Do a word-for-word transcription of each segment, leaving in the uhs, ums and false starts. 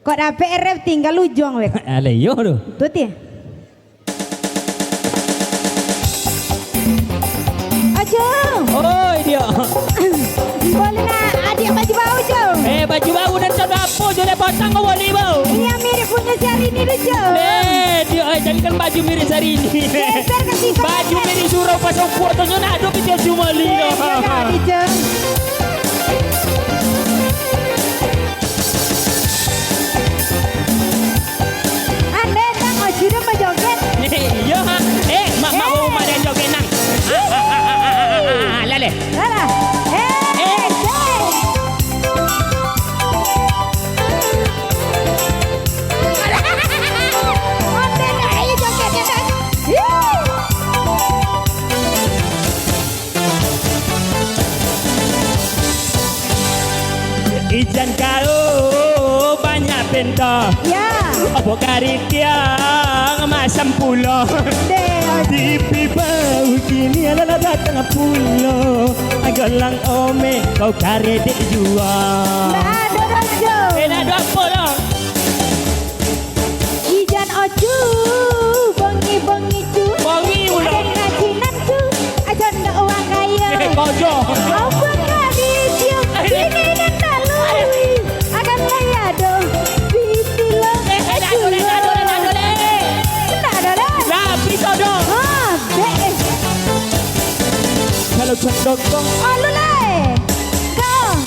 Kok dapek rap tinggal ujung weh. Alah, iyo tu. Tu ti. Ajo. Oi, dia. Boleh nak adiak baju baru, Jo? Eh, baju baru nan sudah apo, Jo, nak pasang kau boleh, bau? Yang mirip punya si Arini tu, Jo. Eh, dia, eh, carikan baju mirip si Arini. Geser ke situ. Baju mirip surau pasang kuat tu, nyo nak ado video cuma li. Eh, dah. Dia dah, Jo. Andai nang Ocu dah bajoget. Iyo, ha. Eh, mak, mak, eh, baru mak dah joget, nang. Ah, ah, ah, ah, ah, ah, ah, ah, laleh. Alah. Eh, eh, eh. Andai nang ayo joget, joget. Ih. Ijan kau banyak pinto. Ya. Apo karitiang masam pulo. Deh. Tipi bau kini alah datang pulo. Golang ome kau karedek jua. Ndak ado doh, Jo. Eh, ndak ado apo doh. Ijan Ocu, bongi-bongi cu. Bongi pulo. Aden kacinan cu, ajo ndak urang kayo. Eh, kojo. Apo kari cium, eh, kini den lalui. Akan lai ado, piti lo. Eh, eh, ndak ado, ndak ado, ndak ado, ndak ado. Ndak ado, ndak? Lah, pito doh. Ha, dek, eh. Kalau candok kong. Alu lai. Kong.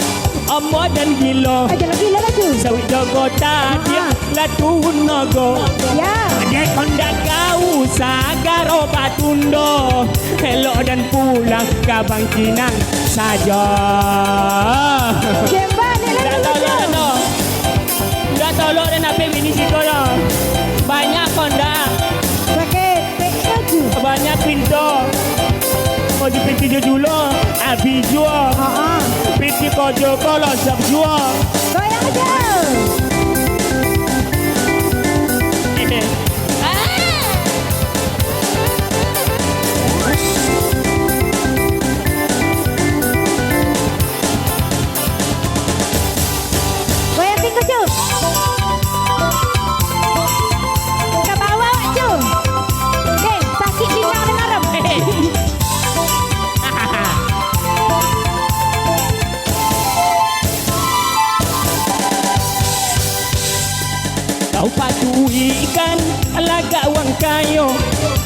Ambo dan gilo. Ajo lah gilo lah tu. Sawit jogo tadi. Ha. Lah turun nogo. Ya. Dek kondak kau sagaro batundo. Elok dan pulang ka bangkinang sajo. Jemba ni lah. Ndak tolok doh. Ndak tolok doh nak bini siko doh. Banyak kondak. Sakit. Banyak pinto. Mau dipinti jo julo, abih juo. Ha, ha. Pinti kojo ko losok juo. Goyang ajo. Goyang pintu, Cu. Ka bawah awak, Cu. Deh, sakik pinggang dengar. Kau patuikkan lagak wang kayo,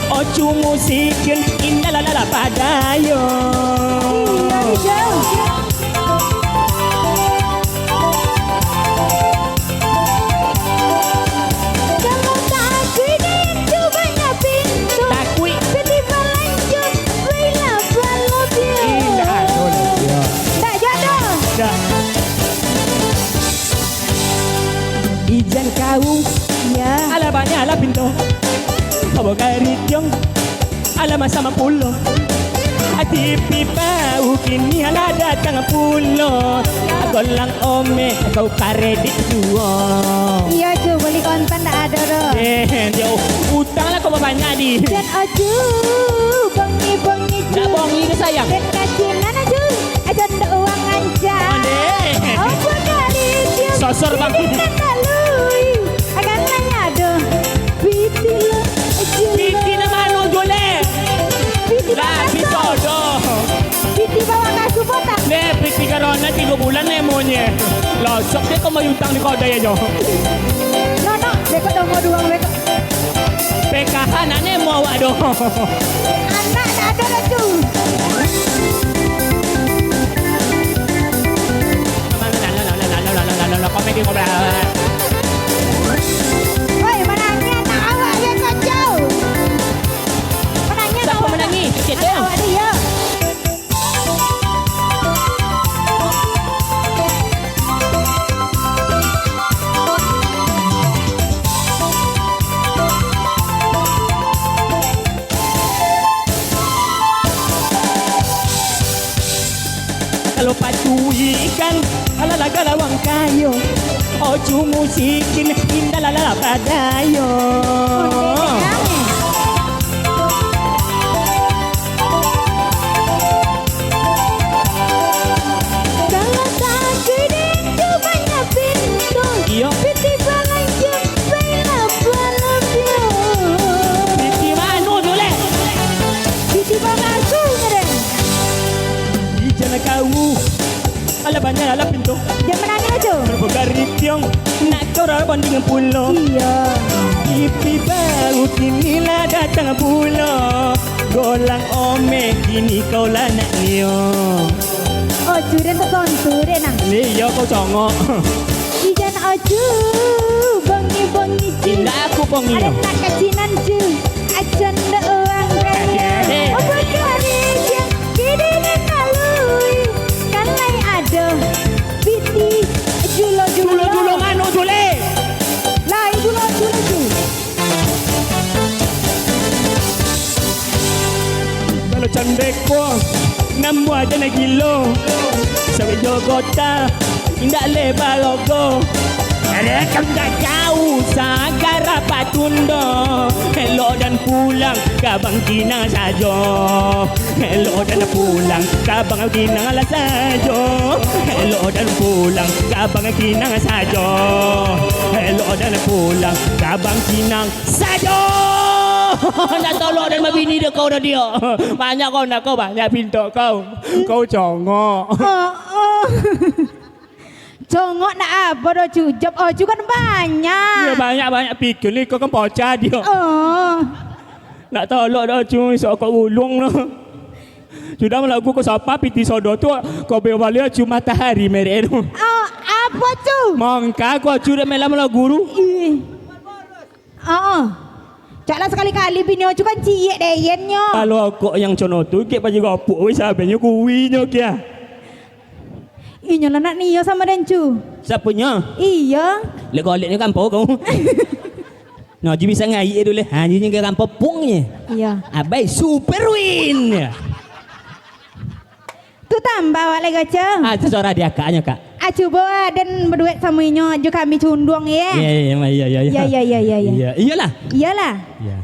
Ocu musikin indah lah, lah, lah padayo. Iya, iya. Kalau takuik, Cu, banyak pintu. Takuik. Piti balanjo, bailah balobio. Indak ado lah, yo. Ndak jodoh. Ndak. Ijan kau. Ya. Alah banyak lah pinto. Bawa gari tiong. Alah masa mampulo. Ati pipau kini alah datang pulo. Golang ome kau karedit juo. Iyo, Cu, bali kontan ndak ado doh. Eh, yo, utang lah kau babanyak di. Jan Ocu, bongi-bongi, Cu. Ndak bongi tu, sayang. Den kacinan, Cu. Ajo ndak uang ancak. Ondeh. Apo kari tiok. Sosor, Bang. Ini kan lalui. Akan nanya doh. Piti lo, Cu. Piti nan mano, Jule? Piti lah, bawa bisa kasut doh. Piti bawa kasut botak. Neh, piti corona tigo bulan neh monye. Losok deh kau mayutang di kodai ajo. No, no, dek kau domo duang, dek kau. P K H nak nemo awak doh. Anak ndak ado dah tu. Komedi, komedi. Oi, manangih anak awak, yo, kocau. Manangih anak awak. Siapa manangih? Kecil tu. Anak awak dia. Kalau patuikkan, alah lah galawang kayo. Ocu musikin, indah lah lah padayo. Kalau tak kini tu banyak pintu. Iyo. Piti Banyak lah pintu. Jan manangih, Ocu. Berpegari tiong, nak kau rawan dengan pulo. Iya. Pipi baru kini lah datang pulo. Golang omeh kini kau lah nak nio. Ocu den tak tontu den nah. Ni yo kau congok. Ijan Ocu, bongi-bongi ci. Indak aku bongi. Ada nak kacinan cu. Acan dek urang kaya. Eh, eh, eh. Apa kari jan kini ni lalui. Kan lai ado piti julo-julo. Julo-julo mano, Jule? Lai julo-julo tu. Kalau candeko, namuah aja nak gilo. Sawit jo gota, indak le barogo. Rekam dak jauh, sagara patundo. Elok dan pulang, ka Bangkinang sajo. Elok dan pulang, ka Bangkinang lah sajo. Elok dan pulang, ka Bangkinang sajo. Elok dan pulang, ka Bangkinang sajo. Nak tolok dan babini dek kau dah dia. Banyak kau nak kau, banyak pintok kau. Kau congok. Oh, oh. Congok nak apa doh, Cu? Job Ocu kan banyak. Yo, banyak-banyak pikir ni, kau kan pocah dia. Oh. Nak tolok doh, Cu, isok kau ulung lah. Sudah malagu kau sapa piti sodo tu, kau bebali Ocu matahari merek tu. Oh, apa tu? Mangka kau Ocu dah melam malagu tu. Ih. Ah. Caklah sakali-kali bini Ocu kan ciek deh, iyennyo. Kalau kok yang cono tu, kek baju gopuk weh, sabennyo kuinyo kia. Inyo lah nak nio samo den, Cu. Sapunyo? Iyo. Lek goleknyo kampo kau. Nah, Ocu bisa ngaik dulu leh. Ha, Ocu nyo kampo pung nye. Iyo. Abai super win. Tu tambah awak lai, Ocu. Ah, tu suara dia kakaknyo, Kak. Ah, cubo, ah, den baduet samo inyo, jo kami cunduang, ye. Iya, iya, iya, iya, iya. Iya, iya, iya, iya, iya. Iya, iyalah. Iyalah. Iya.